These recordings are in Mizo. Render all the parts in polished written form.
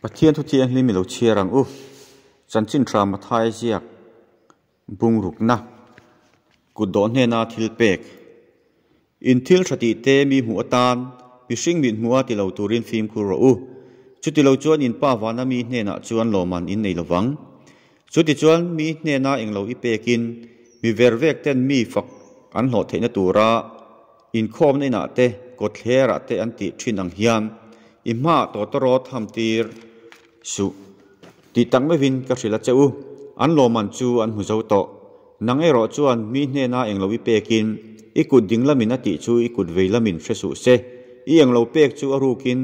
Pathian thu thianghlim i lo chhiar ang u. Chanchin tha Mathai ziak bungrukna kut dawh hnena thil pek. In thil tha tih te mi hmuh atan mihring mit hmuha ti lo turin fimkhur rawh u. Chuti lo chuan in pa vana mi hnenah chuan lawmman in nei lovang. Chuti chuan mi hnena englo i pekin mi ver vek ten mi fak an hlawh theihna tura inkhawmna inah te kawtthlerah te an tih thin ang hian i hmaah tawtawrawt ham tir suh tih tak meuhin ka hrilh a che u. An lawmman chu an hmu zo tawh. Nang erawh chuan mi hnena englo i pekin i kut ding lamin a tih chu i kut vei lamin hre suh se. I englo pek chu a rukin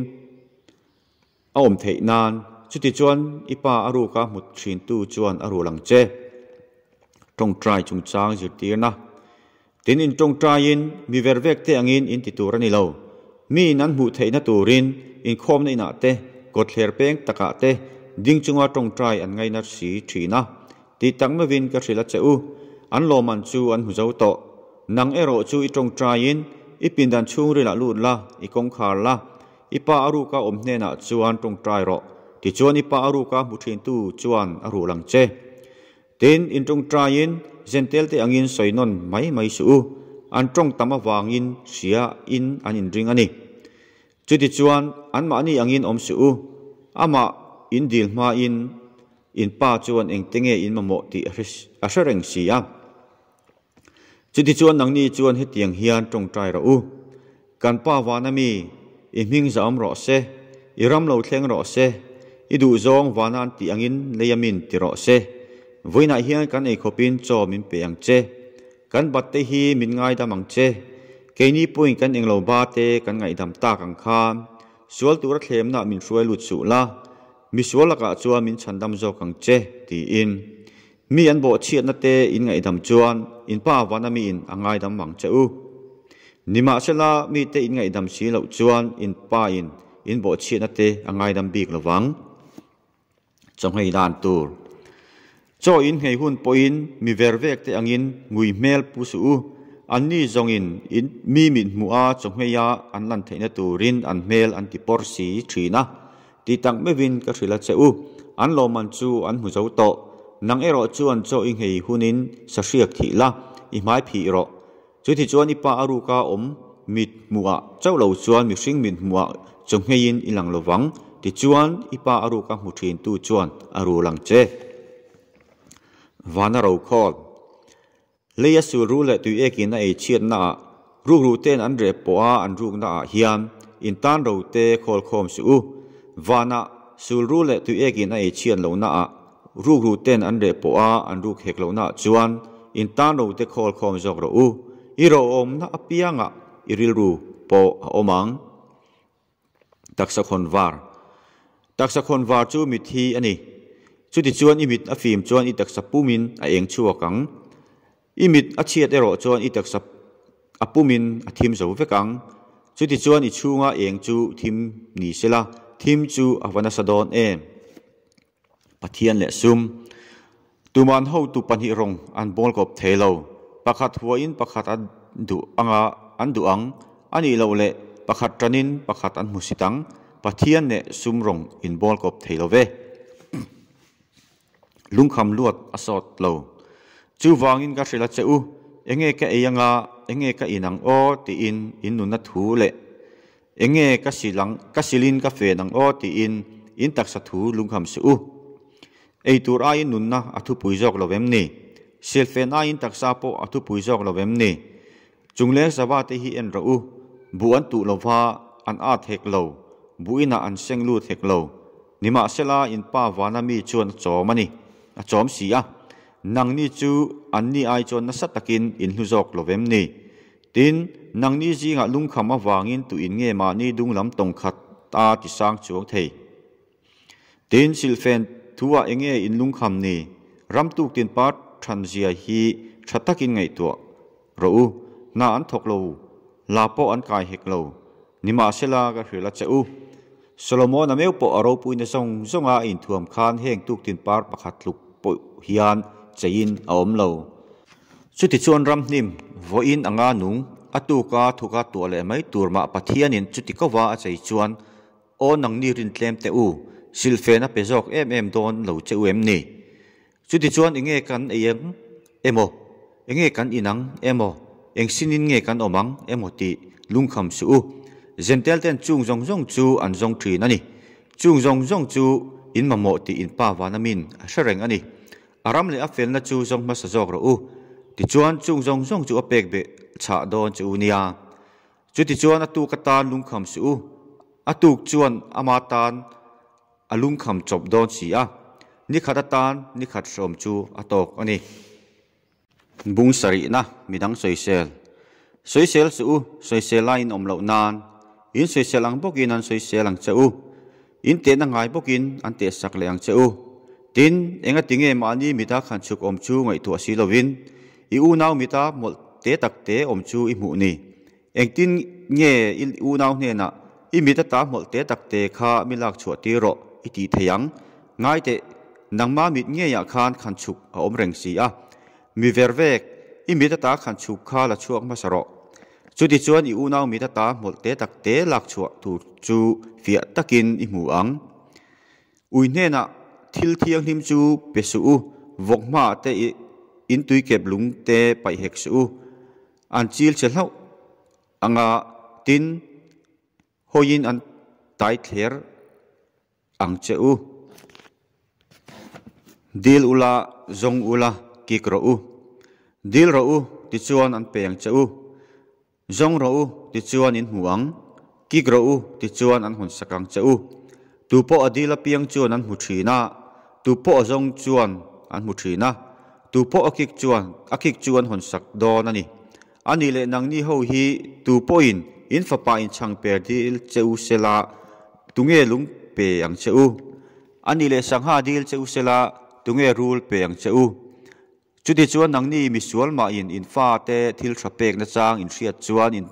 a awm theih nan chutichuan i pa a ruka hmu thintu chuan a rul ang che. Tawngtai chungchang zirtirna. Tin in tawngtaiin mi ver vek te angin in ti tur a ni lo. Mi in an hmuh theihna turin inkhawmna inah te, kawtthler peng takah te ding chunga tawngtai an ngaina si thin a. Tih tak meuhin ka hrilh a che u, an lawmman chu an hmu zo tawh. Nang erawh chu i tawngtaiin i pindan chhungrilah lut la, i kawngkhar la, I pa a ruka awm hnenah chuan tawngtai rawh, tichuan i pa a ruka hmu thintu chuan a ruh lang che. Tin, in tawngtaiin Zentel te angin sawi nawn mai mai suh u, an tawng tam avangin hria in an inring a ni. Chutichuan anmahni angin awm suh u, amah in dil hmain in pa chuan engte nge in mamawh tih a hre reng si a. Chutichuan nangni chuan hetiang hian tawngtai rawh u, Kan Pa vana mi, i hming zahawm rawh se, i ram lo thleng rawh se, i duhzawng vana an tih angin lei a min ti rawh se. Vawiinah hian kan eikhawpin chaw min pe ang che. Kan batte hi min ngaidam ang che. Keini pawhin kan englo ba te kan ngaihdam tak ang khan, sual tura thlemna min hruai lut suh la, misual lakah chuan min chhandam zawk ang che, tiin. Mi an bawhchhiatna te in ngaihdam chuan in pa vana miin a ngaidam vang che u. Nimahsela mite in ngaihdam si loh chuan in pa in in bawhchhiatna te a ngaidam bik lo vang. Chawnghei dan tur. Chaw in nghei hun pawhin mi ver vek te angin ngui hmel pu suh u. Anni zawngin in mi mit hmuh a chawnghei a an lan theihna turin an hmel an ti pawr si thin a. Ti tak meuhin ka hrilh a che u, an lawmman chu an hmu zo tawh. Nang erawh chuan chaw i nghei hunin sahriak thih la, i hmai phih rawh. Chuti chuan i pa a ruka awm mit hmuhah chauh lo chuan mihring mit hmuhah chaw ngheiin i lang lovang, tichuan i pa a ruka hmu thintu chuan a rul ang che. Vana Rokhawl. Lei a sul ru leh tui ekin a ei chhiatna ah rukru ten an rep pawh a an rukna ah hian in tan ro te khawl khawm suh u. Vanah sul ru leh tui ekin a ei chhiat lohna ah rukru ten an rep pawh a an ruk hek lohna ah chuan in tan ro te khawl khawm zawk rawh u. I ro awmna apiangah i rilru pawh a awm ang. Taksa khawn var. Taksa khawn var chu mit hi a ni. Chutichuan i mit a fim chuan i taksa pumin a eng chhuak ang. I mit a chhiat erawh chuan i taksa a pumin a thim zo vek ang. Chutichuan i chhunga eng chu thim ni sela, thim chu a va nasa dawn em? Pathian leh sum. Tuman hotu pahnih rawng an bawl kawp thei lo. Pakhat huain pakhat a duh anga an duh ang. A nih loh leh pakhat tanin pakhat an hmu sit ang. Pathian leh sum rawng in bawl kawp thei lo ve. Lungkham luat a sawt lo. Chuvangin ka hrilh a che u, enge ka ei anga, enge ka in ang aw tiin in nunna thu leh Enge ka sil ang, ka silin ka fen ang aw tiin in taksa thu lungham suh u. Ei tur aiin nunna a thupui zawk lo em ni? Silfen aiin taksa pawh a thupui zawk lo em ni? Chungleng sava te hi en rawh u, buh an tuh lova an at hek lo, buh inah an seng lut hek lo. Nimahsela in pa vana mi chuan a chawm a ni, a chawm si a. Nangni chu anni ai chuan nasa takin in hlu zawk lo em ni? Tin, nangni zingah lungkham avangin tuin nge mahni dunglam tawng khat a ti sang chuang thei? Tin, silhfen thuah enge in lungkham ni? Ram tuk tin par than zia hi tha takin ngaihtuah rawh u. Hna an thawk lo, la pawh an kai hek lo. Nimahsela ka hrilh a che u. Solomon-a meu pawh a ropuina zawng zawnga a inthuam khan heng tuk tin par pakhat tluk pawh hian cheiin a awm lo. Chutichuan ramhnim vawiin anga nung a tuka thuka tuah leh mai tur mah Pathianin chuti kova a chei chuan, Aw nangni rintlem teh u, Silhfen a pe zawk em em dawn lo che u em ni? Chutichuan enge kan ei ang emaw, enge kan in ang emaw, eng sinin nge kan awm ang emaw tih lungkham suh u. Zentel ten chung zawng zawng chu an zawng thin a ni. Chung zawng zawng chu in mamawh tih in pa vana min a hre reng a ni. A ram leh a felna chu zawng hmasa zawk rawh u. Tichuan chung zawng zawng chu a pek beh chhah dawn che u nia. Chutichuan a tuk atan lungkham suh u. A tuk chuan ama tan a lungkham chawp dawn si a, ni khat atan ni khat hrawm chu a tawk a ni. Bung sarihna midang sawisel. Sawisel suh u, sawisel lai in awm loh nan. In sawisel ang bawkin an sawisel ang che u. In tehna ngai bawkin an tehsak leh ang che u. Tin, engati nge mahni mita khan chhuk awm chu ngaihtuah si lovin, i unau mita mawlh te tak te awm chu i hmuh ni? Engtin nge i unau hnenah i mit ata hmawlh te tak te kha mi lak chhuah tir rawh i tih thei ang? Ngai teh, nangma mit ngeiah khan khan chhuk a awm reng si a. Mi ver vek, i mit ata khan chhuk kha la chhuak hmasa rawh. Chutichuan i unau mit ata hmawlh te tak te lak chhuah tur chu fiah takin i hmu ang. Ui hnenah thil thianghlim chu pe suh u, vawk hmaah te i in tuikep lung te paih hek suh u. An chil che hlauh anga tin hawiin an tai thler ang che u. Dil ula, zawng ula, kik rawh u. Dil rawh u tichuan an pe ang che u. Zawng rawh u tichuan in hmu ang. Kik rawh u tichuan an hawn sak ang che u. Tu pawh a dil apiang chuan an hmu thin a, tu pawh a zawng chuan an hmu thin a, tu pawh a kik chuan a kik chu an hawn sak dawn a ni. A nih leh nangni ho hi tu pawhin in fapa in chhang per dil che u sela tunge lung pe ang che u? A nih leh sangha dil che u sela tunge rul pe ang che u? Chutichuan nangni misual mahin in fate thil tha pek nachang in hriat chuan in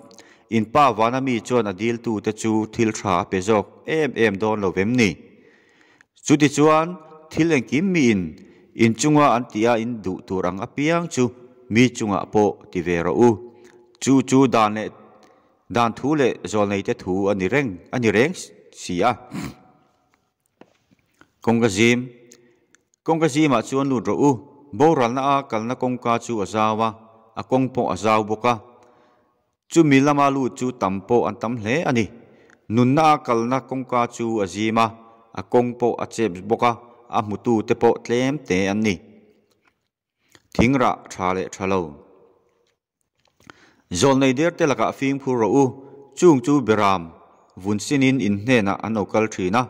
in pa vana mi chuan a diltute chu thil tha a pe zawk em em dawn lo vem ni? Chutichuan thil engkim miin in chunga an tih a in duh tur ang apiang chu mi chungah pawh ti ve rawh u. Chu chu dan leh dan thu leh zawlneite thu a ni reng a ni reng si a. Kawngka zim, Kawngka zimah chuan lut rawh u, boralna a kalna kawngka chu a zau a, a kawng pawh a zau bawk a. Chumi lama lut chu tam pawh an tam hle a ni. Nunna a kalna kawngka chu a zim a, a kawng pawh a chep bawk a, a hmutute pawh tlem te an ni. Thing rah tha leh tha lo. Zawlnei derte lakah fimkhur rawh u, chung chu Beram vun sinin in hnenah an lo kal thin a,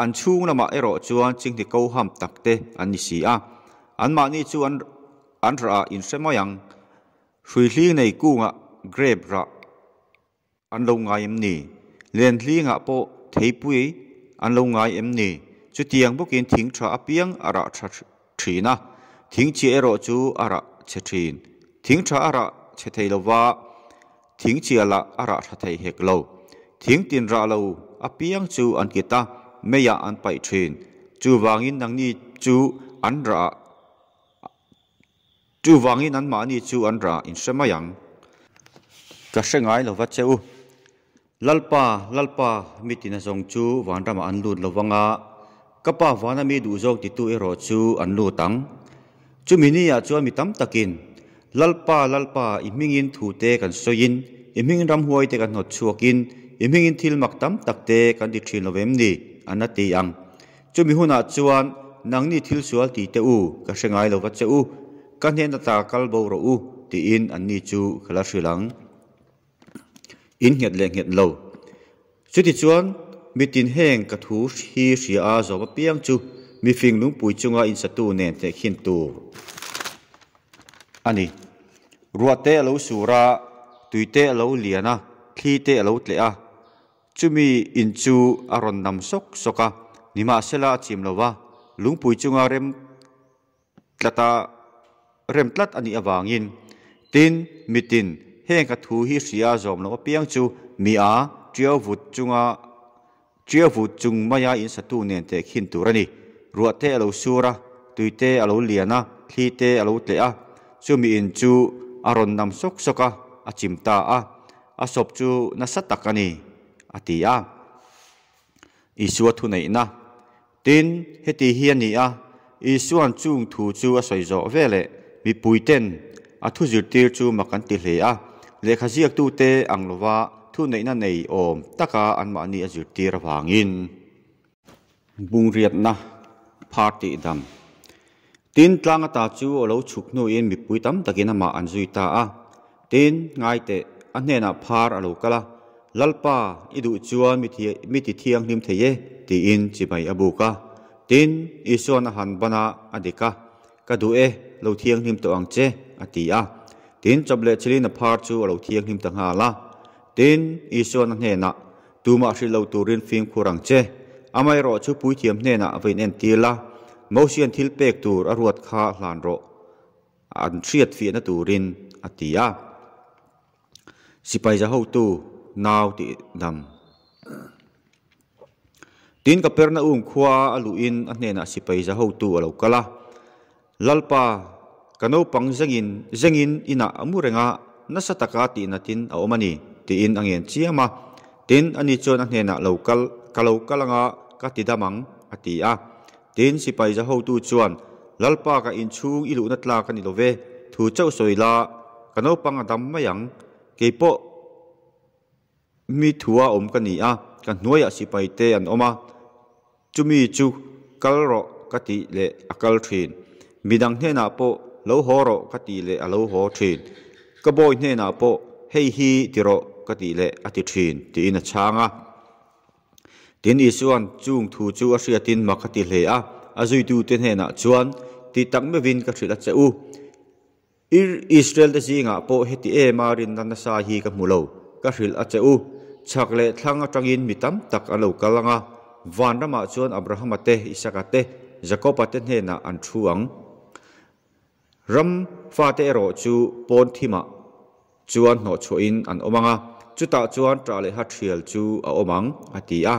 an chhung lamah erawh chuan chinghne ko ham tak te an ni si a, anmahni chu an an rah ah in hre mai ang. Hruihhling nei kungah grape rah An lo ngai em ni? Lenhlingah pawh theipui an lo ngai em ni? Chutiang bawkin thing tha apiang a rah tha thin a, thing chhia erawh chu a rah chhe thin. Thing tha a rah chhe thei lova, thing chhia lah a rah tha thei hek lo. Thing tin rah lo apiang chu an kit a, meiah an paih thin. Chuvangin nangni chu an rah Chuvangin anmahni chu an rah in hre mai ang. Ka hre ngai lova che u. Lalpa, Lalpa, mi tina zawng chu vanramah an lut lo vang a, ka Pa vana mi duh zawk titu erawh chu an lut ang. Chumi niah chuan mi tam takin, Lalpa, Lalpa, i hmingin thute kan sawiin, i hming ramhuaite kan hnawt chhuakin, i hmingin thil mak tam takte kan ti thin lo vem ni? an la ti ang. Chumi hunah chuan nangni thil sual ti teh u, ka hre ngai lo va che u, ka hnen ata kal bo rawh u, tiin anni chu ka la hrilh ang. In nghet leh nghet lo. Chutichuan, mitin heng ka thu hi hria a zawm apiang chu mifing lungpui chunga insatu nen tehkhin tur a ni. Ruah te a lo sur a, tui te a lo lian a, thli te a lo tleh a. Chumi in chu a rawn nam sawk sawk a, nimahsela a chim lo va, lungpui chunga rem tlata rem tlat a nih avangin. Tin, mitin, heng ka thu hi hria zawm loh apiang chu mi a ṭiau vut chunga ṭiau vut chung maia in satu nen tehkhin tur a ni. Ruah te a lo sur a, tui te a lo lian a, thli te a lo tleh a, chumi in chu a rawn nam sawk sawk a, a chim ta a. A sawp chu nasa tak a ni, a ti a. Isua thuneihna. Tin, heti hi a ni a, Isua'n chung thu chu a sawi zawh veleh mipuiten a thu zirtir chu mak an ti hle a, lehkha ziaktute ang lova thuneihna nei awm taka anmahni a zirtir avangin. Bungriatna phar tih dam. Tin, tlang ata chu a lo chhuk hnuin mipui tam takin amah an zui ta a. Tin, ngai teh, a hnenah phar a lo kal a, Lalpa, i duh chuan mi ti thianghlim thei e, tiin chibai a buk a. Tin, Isua'n a han ban a, a dik a, Ka duh e, lo thianghlim tawh ang che, a ti a. Tin, chawp leh chilin a phar chu a lo thianghlim ta nghal a. Tin, Isua'n a hnenah, Tumah hrilh lo turin fimkhur ang che. Amaherawh chu puithiam hnenah va inentir la, Mosian thil pek tur a ruat kha hlan rawh, an hriat fiahna turin, a ti a. Sipai za hotu nau tih dam. Tin, Kapernaum khua a luhin a hnenah sipai za hotu a lo kal a. Lalpa, ka naupang zengin zengin inah a mu reng a, nasa taka tihnatin a awm a ni, tiin a ngen chiam a. Tin, ani chuan a hnenah lo kal, ka lo kal anga ka ti dam ang, a ti a. Tin, sipai za hotu chuan, Lalpa, ka inchhung i luhna tlak a ni lo ve, thu chauh sawi la, ka naupang a dam mai ang, kei pawh mi thua awm ka ni a, ka hnuaiah sipai te an awm a, Chumi chu kal rawh ka tih leh a kal thin. Midang hnenah pawh lo haw rawh ka tih leh a lo haw thin. Ka bawi hnenah pawh hei hi ti rawh ka tih leh a ti thin, tiin a chhang a. Tin Isua'n chung thu chu a hriatin mak a ti hle a, a zuitute hnenah chuan, Ti tak meuhin ka hrilh a che u. Israel te zingah pawh heti ema rinna nasa hi ka hmu lo, ka hrilh a che u. Chhak leh thlang atangin mi tam tak an lo kal ang a, van ramah chuan Abrahama te, Isaka te, Jakoba te hnenah an thu ang. Ram fate erawh chu pawn thimah chuan hnawhchhuahin an awm ang a, chutah chuan ṭah leh ha ṭhial chu a awm ang, a ti a.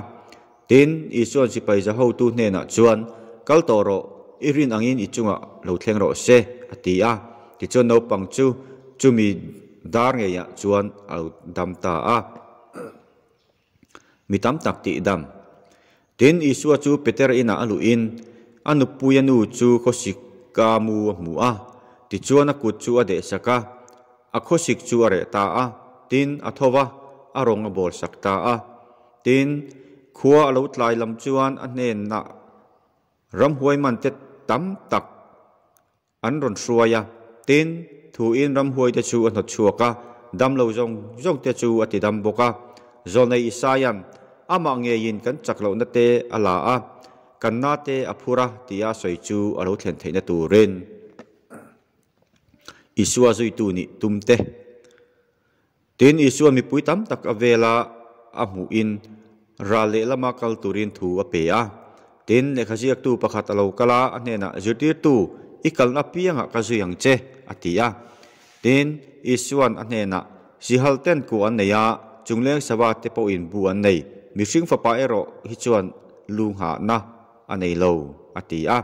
Tin, Isua'n sipai za hotu hnenah chuan, Kal tawh rawh, i rin angin i chungah lo thleng rawh se, a ti a. Tichuan naupang chu chumi dar ngeiah chuan a lo dam ta a. Mi tam tak tih dam. Tin, Isua chu Petera inah a luhin a nupuia nu chu khawsika mu a hmu a. Tichuan a kut chu a dehsak a, a khawsik chu a reh ta a. Tin, a tho va, a rawng a bawlsak ta a. Tin, khua a lo tlai lam chuan a hnenah ramhuai man te tam tak an rawn hruai a. Tin, thuin ramhuai te chu a hnawt chhuak a, damlo zawng zawng te chu a ti dam bawk a. Zawlnei Isaia'n amah ngeiin kan chak lohna te a la a, kan na te a phur a tia a sawi chu a lo thlen theihna turin Isua zuitu nih tum te. Tin, Isua mipui tam tak a vela a hmuhin ral lehlama kal turin thu a pe a. Tin, lehkha ziaktu pakhat a lo kal a, a hnenah, Zirtirtu, i kalna apiangah ka zui ang che, a ti a. Tin, Isua'n a hnenah, Sihal ten ku an nei a, chungleng sava te pawhin bu an nei, mihring fapa erawh hi chuan lu nghahna a nei lo, a ti a.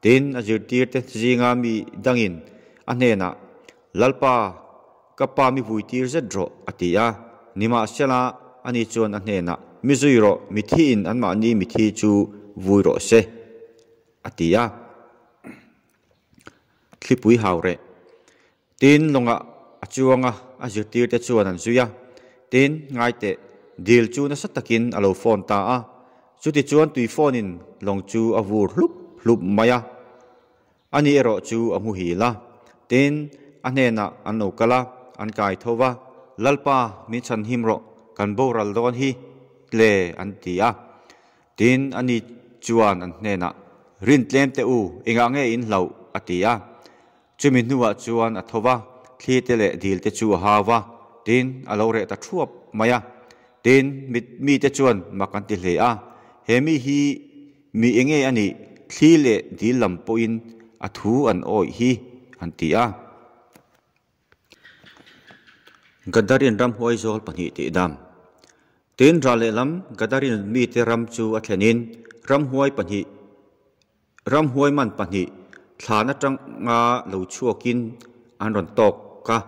Tin, a zirtirte zinga mi dangin a hnenah, Lalpa, Ka pa mi vui tir zet rawh, a ti a. Nimahsela, ani chuan a hnenah, Mi zui rawh, mithiin anmahni mithi chu vui rawh se, a ti a. Thlipui hau reh. Tin, lawngah a chuang a, a zirtirte chuan an zui a. Tin, ngaiteh, dil chu nasa takin a lo phone ta a. Chutichuan tui phone-in lawng chu a vur hlup hlup mai a. Ani erawh chu a hmuhil a. Tin, a hnenah an lo kal a, an kai tho va, Lalpa, min chhan him rawh, kan boral dawn hi tle, an ti a. Tin, ani chuan an hnenah, Rin tlem teh u, engah nge in hlauh? a ti a. Chumi hnuah chuan a tho va, thli te leh dil te chu a hau va, tin, a lo reh ta thuap mai a. Tin, mite chuan mak an ti hle a, He mi hi Mi enge a nih, thli leh dil lam pawhin a thu an awih hi an ti a. Gadarin ramhuai zawl pahnih tih dam. Tin, ral lehlam Gadarin mite ram chu a thlenin ramhuai pahnih ramhuai man pahnih thlan atanga lo chhuakin an rawn tawk a.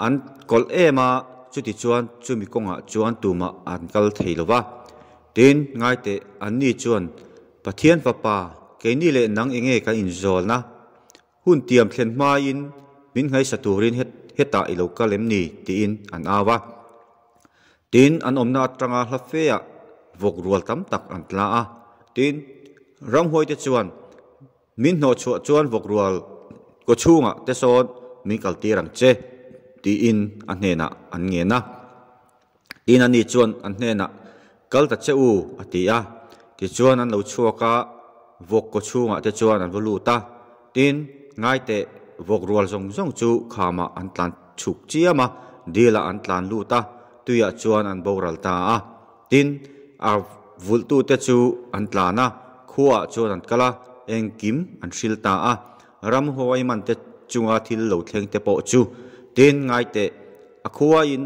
An kawlh em a, chutichuan chumi kawngah chuan tumah an kal thei lo va. Tin, ngai teh, anni chuan, Pathian Fapa, keini leh nang enge kan inzawlna? Hun tiam thlen hmain min nghaisa turin hetah i lo kal em ni? tiin an au a. Tin, an awmna atanga hla feah vawk rual tam tak an tla a. Tin, ramhuaite chuan, Min hnawhchhuah chuan vawk rual kaw chhungah te sawn min kaltir ang che, tiin a hnenah an ngen a. Tin, ani chuan an hnenah, Kal ta che u, a ti a. Tichuan an lo chhuak a, vawk kaw chhungah te chuan an va lut a. Tin, ngai teh, vawk rual zawng zawng chu khamah an tlan chhuk chiam a, dilah an tlan lut a, tuiah chuan an boral ta a. Tin, a vulhtute chu an tlan a, khuaah chuan an kal a, engkim an hril ta a. Ramhuai mante chunga thil lo thleng te pawh chu tin ngai teh, a khuain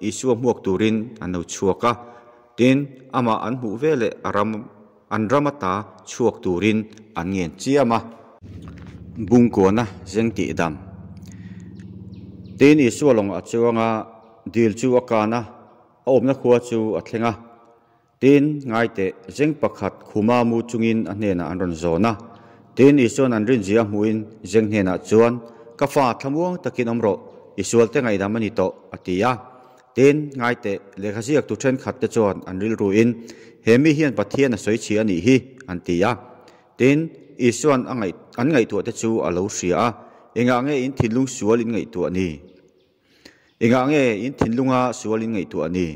Isua hmuak turin an lo chhuak a, tin amah an hmuh veleh a ram an ram ata chhuak turin an ngen chiam a. Bungkuana zeng tih dam. Tin Isua lawng a chuang a, dil chu a kan a, a awmna khua chu a thleng a. Tin, ngai teh, zeng pakhat khuma mu chungin a hnenah an rawn zawn a. Tin, Isua'n an rinzia a hmuhin zeng hnenah chuan, Ka fa, thlamuang takin awm rawh, i sualte ngaihdam a ni tawh, a ti a. Tin, ngai teh, lehkha ziaktu thenkhatte chuan an rilruin, He mi hian Pathian a sawi chhia a nih hi, an ti a. Tin, Isua'n a ngaih, an ngaihtuahte chu a lo hria a, Engah nge in thinlung sual in ngaihtuah ni? Engah nge in thinlunga sual in ngaihtuah ni?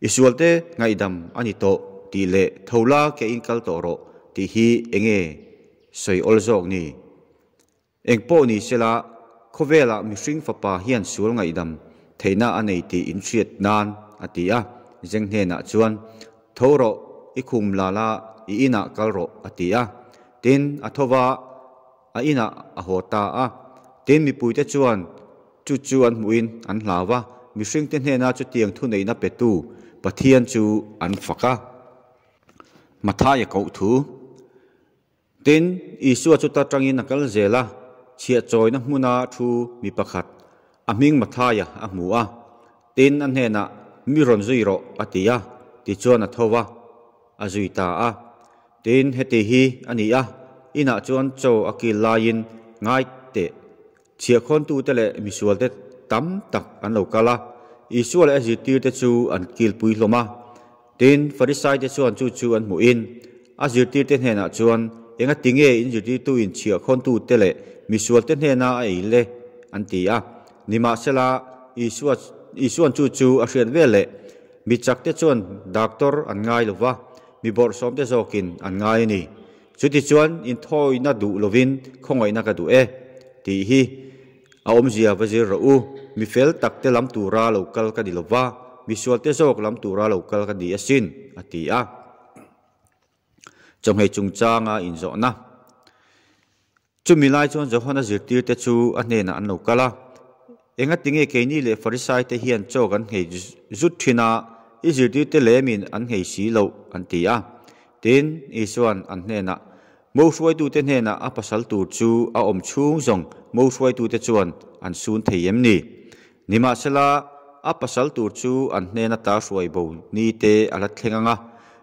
I sualte ngaihdam a ni tawh tih leh tho la ke in kal tawh rawh tih hi enge sawi awl zawk ni? Eng pawh ni sela, khawvelah mihring fapa hian sual ngaihdam theihna a nei tih in hriat nan a ti a, Zeng hnenah chuan, Tho rawh, i khum la la, i inah kal rawh a ti a. Tin, a tho va, a inah a haw ta a. Tin, mipuite chuan Chu chu an hmuhin an hlau a, mihringte hnena chutiang thuneihna petu Pathian chu an fak a. Mathaia koh thu. Tin, Isua chu ta tangin a kal zel a, chhiahchawina hmuna thu mi pakhat, a hming Mathaia a hmu a. Tin, a hnenah, Mi rawn zui rawh, a ti a, tichuan a tho va, a zui ta a. Tin, heti hi a ni a, inah chuan chaw a kil laiin ngai teh. Chhiahkhawntute leh misualte tam tak an lo kal a, Isua leh a zirtirte chu an kilpui hlawm a. Tin, Farisaite chuan chu chu an hmuhin, a zirtirte hnenah chuan, Enga tinge in zirtirtuin chhiahkhawntute leh misualte hnena a ei le? an ti a. Nimahsela, Isua Isua'n chu chu a hriat vel leh, Mi chakte chuan doctor an ngai lo va, mi bawrhsawmte zawkin an ngai a ni. Chutichuan, inthawina duh lovin khawngaihna ka duh e, tih hi a awmzia va zir rawh u. Mi fel takte lam tura lo kal ka ni lo va, mi sualte zawk lam tura lo kal ka ni asin, a ti a. Chawhmeh chungchanga inzawhna. Chumi lai chuan Johana zirtirte chu a hnenah an lo kal a, Engatinge keini leh Farisaite hian chaw kan nghei zut thin a, i zirtirte lemin an nghei si loh? an ti a. Tin, Isua'n an hnenah, Mo hruaitute hnenah a pasal tur chu a awm chhung zawng mo hruaitute chuan an sun thei em ni? Nimahsela, a pasal tur chu an hnena ta hruai bo ni te a la thleng ang a,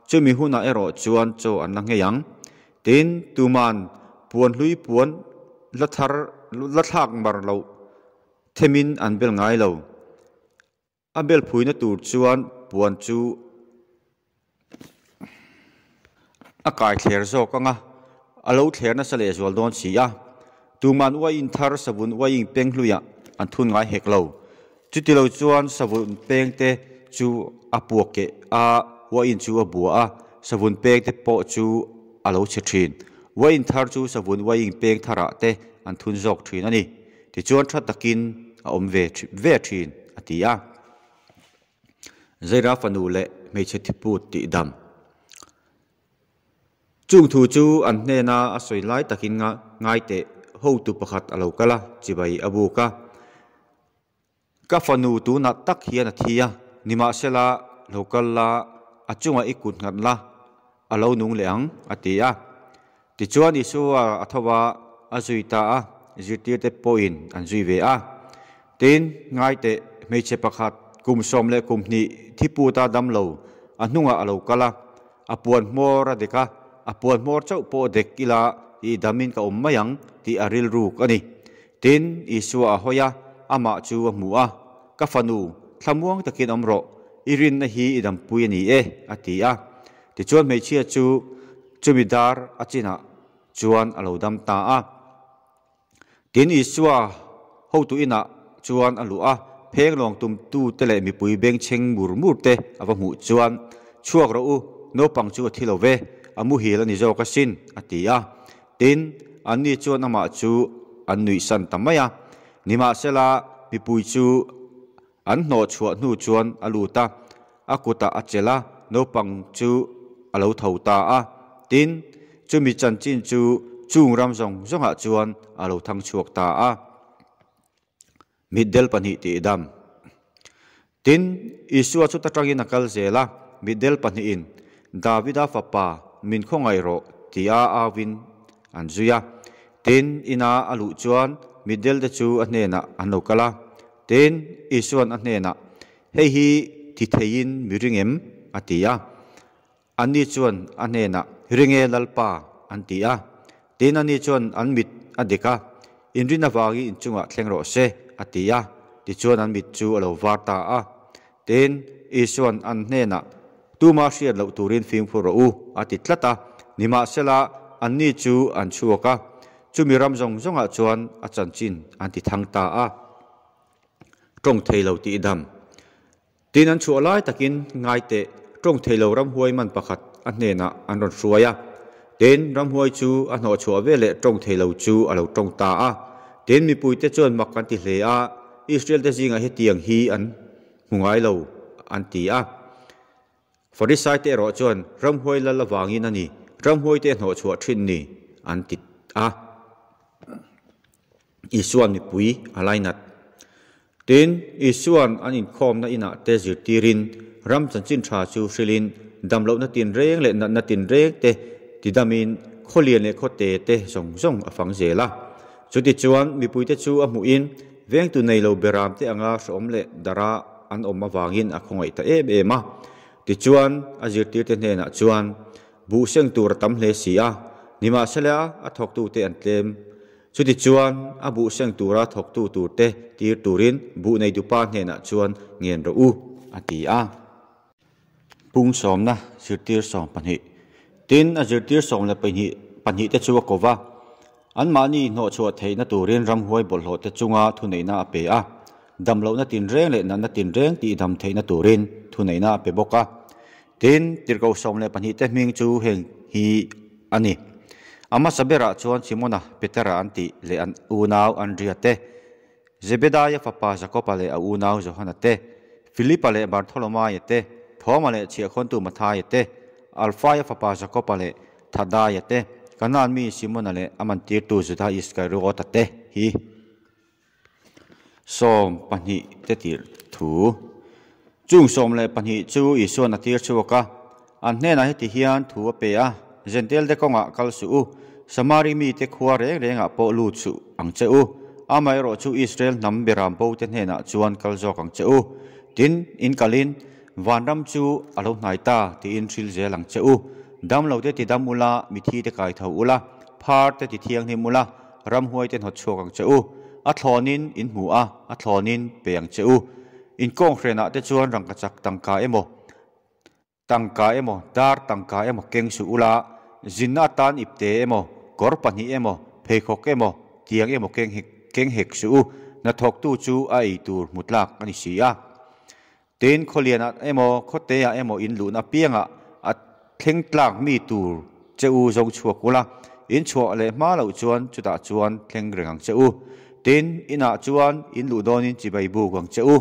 chumi hunah erawh chuan chaw an la nghei ang. Tin, tuman puan hlui puan la thar la thlak mar loh themin an bel ngai lo. A bel phuina tur chuan puan chu a kai thler zawk ang a, a lo thler nasa lehzual dawn si a. Tuman uaiin thar savun uaiin peng hluiah an thun ngai hek lo. Chutilo chuan savun pengte chu a puak keh a, uaiin chu a bua a, savun pengte pawh chu a lo chhe thin. Uaiin thar chu savun uaiin peng tharah te an thun zawk thin a ni. Tichuan tha takin a awm ve ve thin, a ti a. Zaira fanu leh hmeichhe thiput tih dam. Chung thu chu an hnena a sawi lai takin ngai teh hotu pakhat a lo kal a, chibai a buk a. Ka fanu tunah tak hian a thi a, nimahsela lo kal la, a chungah i kut nghat la, a lo nung leh ang, a ti a. Tichuan Isua a tho a, a zui ta a, zirtirte pawhin an zui ve a. Tin, ngai teh, hmeichhe pakhat kum 12 thi puta damlo a hnungah a lo kal a. A puan hmawr a dek a, a puan hmawr chauh pawh dek ila tih damin ka awm mai ang tih a rilruk a ni. Tin, Isua a hawi a, amah chu a hmu a, Ka fanu, thlamuang takin awm rawh, i rinna hi i dampui a ni e, a ti a. Tichuan hmeichhia chu chumi dar a chinah chuan a lo dam ta a. Tin, Isua hotu inah chuan a luh a, pheng lawng tumtute leh mipui bengchheng mur mur te a va hmuh chuan, Chhuak rawh u, naupang chu a thi lo ve, a muhil a ni zawk asin, a ti a. Tin, anni chuan amah chu an nuihsan ta mai a. Nimahsela, mipui chu An hnawh chhuah hnu chuan a lut a, a kutah a chelh a, naupang chu a lo tho ta a. Tin, chumi chanchin chu chung ram zawng zawngah chuan a lo thang chhuak ta a. Mitdel pahnih tih dam. Tin, Isua chu ta tangin a kal zel a, mitdel pahnihin, Davida fapa, min khawngaih rawh, tia auin an zui a. Tin, ina a luh chuan mitdelte chu a hnenah an lo kal a. Tin, Isua'n a hnenah, Hei hi ti theiin mi ring em? a ti a. Anni chuan a hnenah, Ring e, Lalpa, an ti a. Tin, ani chuan an mit a dek a, Inrin avangin inchungah thleng rawh se, a ti a. Tichuan an mit chu a lo var ta a. Tin, Isua'n an hnenah, Tuma hriat loh turin fimkhur rawh u, a ti tlat a. Nimahsela, anni chu an chhuak a, chumi ram zawng zawngah chuan a chanchin an ti thang ta a. Tawng thei lo tih dam. Tin, an chhuah lai takin ngai teh, tawng thei lo ramhuai man pakhat a hnenah an rawn hruai a. Tin, ramhuai chu a hnawh chhuah veleh tawng thei lo chu a lo tawng ta a. Tin, mipuite chuan mak an ti hle a, Israel te zingah hetiang hi an hmu ngai lo, an ti a. Farisai te erawh chuan, Ramhuai lal avangin a ni, ramhuai te hnawh chhuah thin ni, an ti a. Isua'n mipui a lainat. Tin, Isua'n an inkhawmna inah te zirtirin, ram chanchin tha chu hrilhin, damlohna tinreng leh natna tinreng te tidamin, khawlian leh khawte te zawng zawng a fang zel a. Chutichuan, mipuite chu a hmuhin, vengtu nei lo beramte anga hrehawm leh dara an awm avangin a khawngaih ta em em a. Tichuan, a zirtirte hnenah chuan, Buh seng tur a tam hle si a, nimahsela a thawktute an tlem. Chutichuan, a buh seng tura thawktu turte tir turin buh neitupa hnenah chuan ngen rawh u, a ti a. Pung sawmna zirtir 12. Tin, a zirtir 12 pahnihte chu a ko va, anmahni hnawhchhuah theihna turin ramhuai bawlhhlawhte chunga thuneihna a pe a, damlohna tinreng leh natna tinreng tihdam theihna turin thuneihna a pe bawk a. Tin, tirhkoh 12 te hming chu heng hi a ni. A hmasa berah chuan Simona, Petera an tih leh an unau Andria te, Zebedaia fapa Jakoba leh a unau Johana te, Filipa leh Bartholomaia te, Thoma leh chhiahkhawntu Mathaia te, Alfaia fapa Jakoba leh Thadaia te, Kanaan mi Simona leh a mantirtu Juda Iskariota te hi 12 te tirh thu. Chung 12 chu Isua'n a tir chhuak a, an hnenah heti hian thu a pe a, Jentail te kawngah kal suh u, Samari mite khua reng rengah pawh lut suh ang che u, amaherawh chu Israel hnam beram bo te hnenah chuan kal zawk ang che u. Tin, in kalin, Vanram chu a lo hnai ta tiin hril zel ang che u. Damlo te ti dam ula, mithi te kai tho ula, phar te ti thianghlim ula, ramhuai te hnawt chhuak ang che u. A thlawnin in hmu a, a thlawnin pe ang che u. In kawnghrenah te chuan rangkachak tangka emaw, Tangka emaw, dar tangka emaw keng suh ula, zinna atan ipte emaw, kawr pahnih emaw, pheikhawk emaw, tiang emaw keng hek keng hek suh u, hnathawktu chu a ei tur hmu tlak a ni si a. Tin, khawlianah emaw, khawteah emaw in luhna apiangah a thleng tlak mi tur che u zawng chhuak ula, in chhuah leh hma loh chuan chutah chuan thleng reng ang che u. Tin, inah chuan in luh dawnin chibai buk ang che u.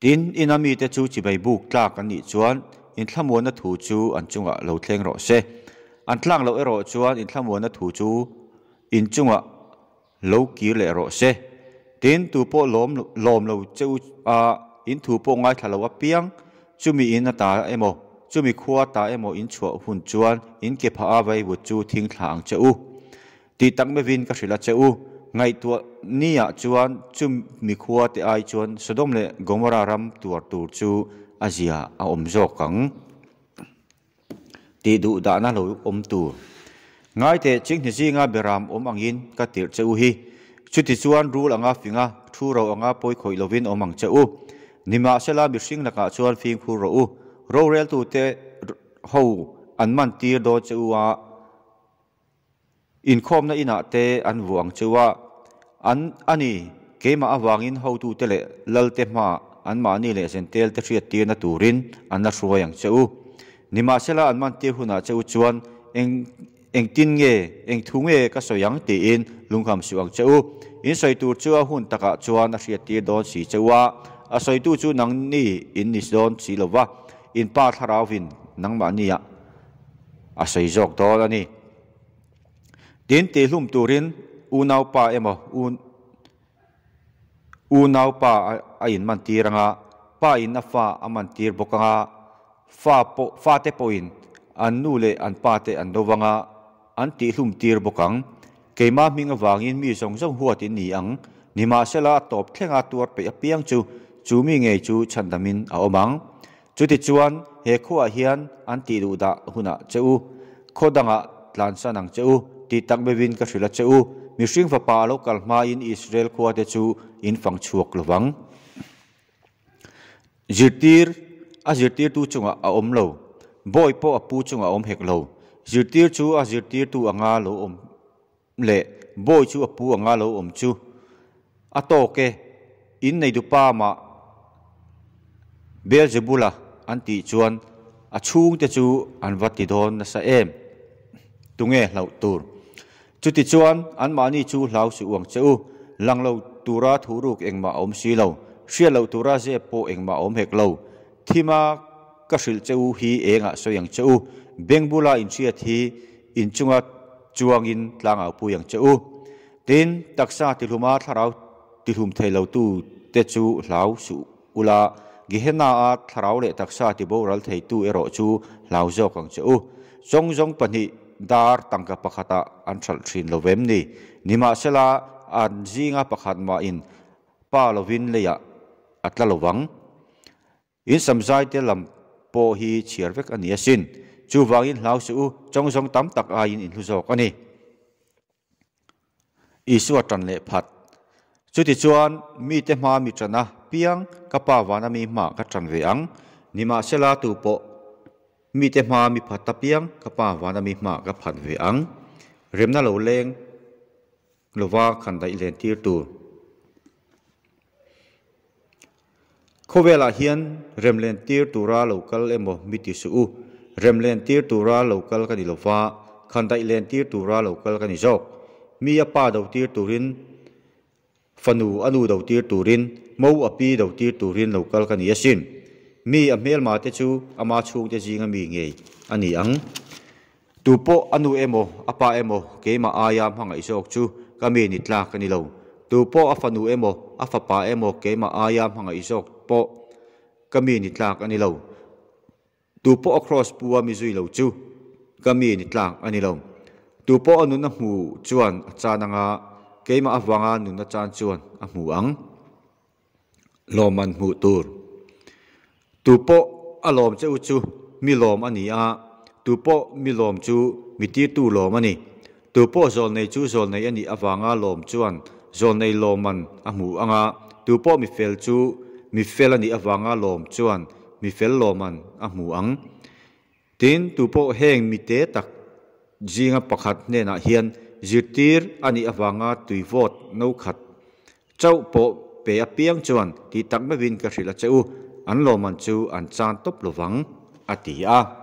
Tin, ina mite chu chibai buk tlak an nih chuan inthlamuanna thu chu an chungah lo thleng rawh se. An tlak loh erawh chuan inthlamuanna thu chu in chungah lo kir leh rawh se. Tin, tu pawh lawm lawm lo che u a, in thu pawh ngaithla lo apiang, chumi in a ta emaw, chumi khua ta emaw in chhuah hun chuan in ke phah a vaivut chu thing thla ang che u. Tih tak mevin ka hrilh a che u, ngaihtuah niah chuan chu mikhua te ai chuan Sodom leh Gomorrah ram tuar tur chu a zia a awm zawk ang. Tih duh dahna lo awm tur. Ngai teh chinghne zinga beram awm angin ka tirh che u hi. Chutichuan rul anga finga, thu ro anga pawi khawih lovin awm ang che u. Nimahsela mihring lakah chuan fimkhur rawh u. Roreltute ho an man tir dawn che u a, inkhawmna inah te an vuah ang che u a. An a ni, keimah avangin hotute leh lalte hmaah anmahni leh zentelte hriattirna turin an la hruai ang che u. Nimahsela an mantir hunah che u chuan eng engtin nge, eng thu nge ka sawi ang tiin lungham suh ang che u. In sawi tur chu a hun takah chuan a hriattir dawn si che u a, a sawitu chu nangni in ni dawn si lo va, in pa thlarauvin nangmahniah a sawi zawk dawn a ni. Tin, tihlum turin unaupa emaw unaupa a inmantir anga, pa in a fa a mantir bawk anga, fa pawh fate pawhin an nu leh an pate an do vanga an tihlum tir bawk ang. Keimah hming avangin mi zawng zawng huat in ni ang, nimahsela a tawp thlenga tuar peih apiang chu chu mi ngei chu chhandamin a awm ang. Chutichuan, he khuaah hian an tih duh dah hunah che u, khaw dangah tlansan ang che u, tih tak meuhin ka hrilh a che u, mihring fapa a lo kal hmain Israel khuate chu in fang chhuak lo vang. Zirtir a zirtirtu chungah a awm lo, bawi pawh a pu chungah a awm hek lo. Zirtir chu a zirtirtu anga lo awm leh bawi chu a pu anga lo awm chu a tawk e, in neidupa mah Beelzebula an tih chuan a chhungte chu an va ti dawn nasa em? Tunge hlauh tur? Chutichuan anmahni chu hlau suh uang che u, lang lo tura thuruk engmah a awm si lo, hriat loh tura zep pawh engmah a awm hek lo. Thima ka hrilh che u hi engah sawi ang che u, beng bula inhriat hi inchunga chuangin tlangau pui ang che u. Tin, taksa tihluma thlarau tihlum thei lotu te chu hlau suh ula, Gehenna-a thlarau leh taksa tiboral theitu erawh chu hlau zawk ang che u. Chawng zawng pahnih dar tangka pakhatah an hralh thin lo vem ni? Nimahsela, an zinga pakhat mahin pa lovin leiah a tla lo vang. In samzaite lam pawh hi chhiar vek a ni asin. Chuvangin hlau suh u, chawng zawng tam tak aiin in hlu zawk a ni. Isua tan leh phat. Chutichuan, mite hmaa mi tana piang ka Pa vana mi hmaah ka tan ve ang. Nimahsela tu pawh mite hmaa mi phat ta piang ka Pa vana mi hmaah ka phat ve ang. Remna lo leng lova khan daih len tir tur. Khawvelah hian remlen tir tura lo kal emaw mi ti suh u, remlen tir tura lo kal ka ni lo va, khandaih len tir tura lo kal ka ni zawk. Mi a pa do tir turin, fanu a nu do tir turin, mo a pi do tir turin lo kal ka ni asin. Mi a hmelma te chu ama chhungte zinga mi ngei a ni ang. Tu pawh a nu emaw, a pa emaw keimah aia hmangaih zawk chu ka mi ni tlak a ni lo. Tu pawh a fanu emaw, a fapa emaw keimah aia hmangaih zawk pawh ka mi ni tlak a ni lo. Tu pawh a kraws pu a mi zui lo chu ka mi ni tlak a ni lo. Tu pawh a nuna hmu chuan a chan anga keimah avanga nuna chan chuan a hmu ang. Lawmman hmuh tur. Tu pawh a lawm che u chu mi lawm a ni a, tu pawh mi lawm chu mi tirtu lawm a ni. Tu pawh zawlnei chu zawlnei a nih avanga lawm chuan zawlnei lawmman a hmu ang a, tu pawh mi fel chu mi fel a nih avanga lawm chuan mi fel lawmman a hmu ang. Tin, tu pawh heng mite tak zinga pakhat hnenah hian zirtir a nih avanga tui vawt no khat chauh pawh pe apiang chuan tih tak meuhin ka hrilh a che u, an lawmman chu an chan tawp lovang, a ti a.